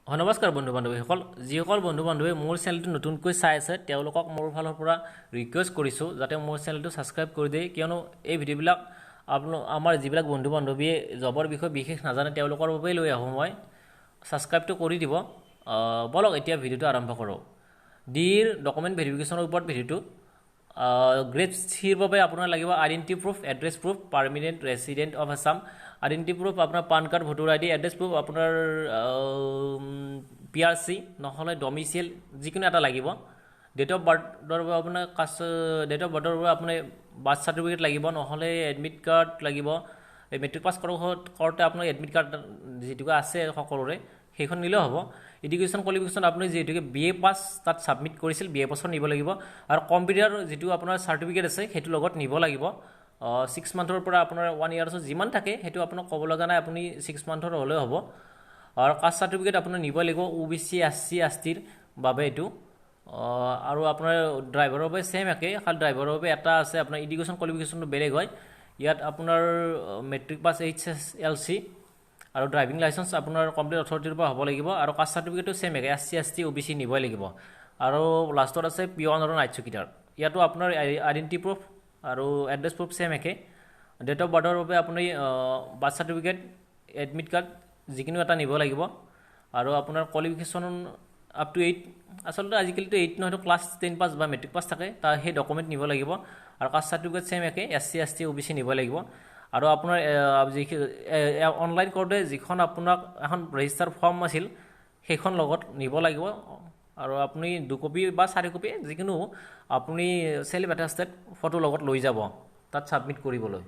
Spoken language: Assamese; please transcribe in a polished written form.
হয়, নমস্কাৰ বন্ধু বান্ধৱীসকল। যিসকল বন্ধু বান্ধৱীয়ে মোৰ চেনেলটো নতুনকৈ চাই আছে, তেওঁলোকক মোৰ ফালৰ পৰা ৰিকুৱেষ্ট কৰিছোঁ যাতে মোৰ চেনেলটো ছাবস্ক্ৰাইব কৰি দিয়ে, কিয়নো এই ভিডিঅ'বিলাক আপোনালোক আমাৰ যিবিলাক বন্ধু বান্ধৱীয়ে জবৰ বিষয়ে বিশেষ নাজানে, তেওঁলোকৰ বাবেই লৈ আহোঁ মই। ছাবস্ক্ৰাইবটো কৰি দিব। ব'লক, এতিয়া ভিডিঅ'টো আৰম্ভ কৰোঁ। ডিৰ ডকুমেণ্ট ভেৰিফিকেশ্যনৰ ওপৰত ভিডিঅ'টো। গ্ৰেড চিৰ বাবে আপোনাৰ লাগিব identity proof, address proof, permanent resident of Assam. Identity proof আপোনাৰ PAN card, voter ID. Address proof আপোনাৰ PRC নহ'লে ডমিচিয়েল, যিকোনো এটা লাগিব। ডেট অফ বাৰ্থৰ বাবে আপোনাৰ কাষ্ট, ডেট অফ বাৰ্থৰ বাবে আপোনাৰ বাৰ্থ চাৰ্টিফিকেট লাগিব, নহ'লে এডমিট কাৰ্ড লাগিব। এই মেট্ৰিক পাছ কৰোঁতে আপোনাৰ এডমিট কাৰ্ড যিটোকে আছে সকলোৰে, সেইখন নিলেও হ'ব। এডুকেশ্যন কোৱালিফিকেশ্যন আপুনি যিহেতুকে বি এ পাছ তাত ছাবমিট কৰিছিল, বি এ পাছৰ নিব লাগিব আৰু কম্পিউটাৰ যিটো আপোনাৰ চাৰ্টিফিকেট আছে, সেইটো লগত নিব লাগিব। 6 মান্থৰ পৰা আপোনাৰ ওৱান ইয়াৰ্ছৰ যিমান থাকে, সেইটো আপোনাক ক'ব লগা নাই, আপুনি 6 মান্থৰ হ'লেও হ'ব। আৰু কাষ্ট চাৰ্টিফিকেট আপোনাৰ নিব লাগিব OBC, SC, STৰ বাবে এইটো। আৰু আপোনাৰ ড্ৰাইভাৰৰ বাবে ছেইম একে, খালি ড্ৰাইভাৰৰ বাবে এটা আছে, আপোনাৰ এডুকেশ্যন কোৱালিফিকেশ্যনটো বেলেগ হয়। ইয়াত আপোনাৰ মেট্ৰিক পাছ, HSLC আৰু ড্ৰাইভিং লাইচেঞ্চ আপোনাৰ কমপ্লিট অথৰিটিৰ পৰা হ'ব লাগিব আৰু কাষ্ট চাৰ্টিফিকেটটো ছেইম একে, SC, ST, OBC নিবই লাগিব। আৰু লাষ্টত আছে পিয়ন আৰু নাইট চকীদাৰ। ইয়াতো আপোনাৰ আইডেণ্টিটি প্ৰুফ আৰু এড্ৰেছ প্ৰুফ ছেইম একে। ডেট অফ বাৰ্থৰ বাবে আপুনি বাৰ্থ চাৰ্টিফিকেট, এডমিট কাৰ্ড যিকোনো এটা নিব লাগিব। আৰু আপোনাৰ কোৱালিফিকেশ্যন আপ টু 8, আচলতে আজিকালিতো 8 নহয়তো, ক্লাছ 10 পাছ বা মেট্ৰিক পাছ থাকে, তাৰ সেই ডকুমেণ্ট নিব লাগিব। আৰু কাষ্ট চাৰ্টিফিকেট ছেইম একে, SC, ST, OBC নিব লাগিব। আৰু আপোনাৰ যিখিনি অনলাইন কৰোঁতে যিখন আপোনাক এখন ৰেজিষ্টাৰ ফৰ্ম আছিল, সেইখন লগত নিব লাগিব। আৰু আপুনি দুকপি বা চাৰি কপি যিকোনো আপুনি চেল্ফ এটেষ্টেড ফটো লগত লৈ যাব তাত ছাবমিট কৰিবলৈ।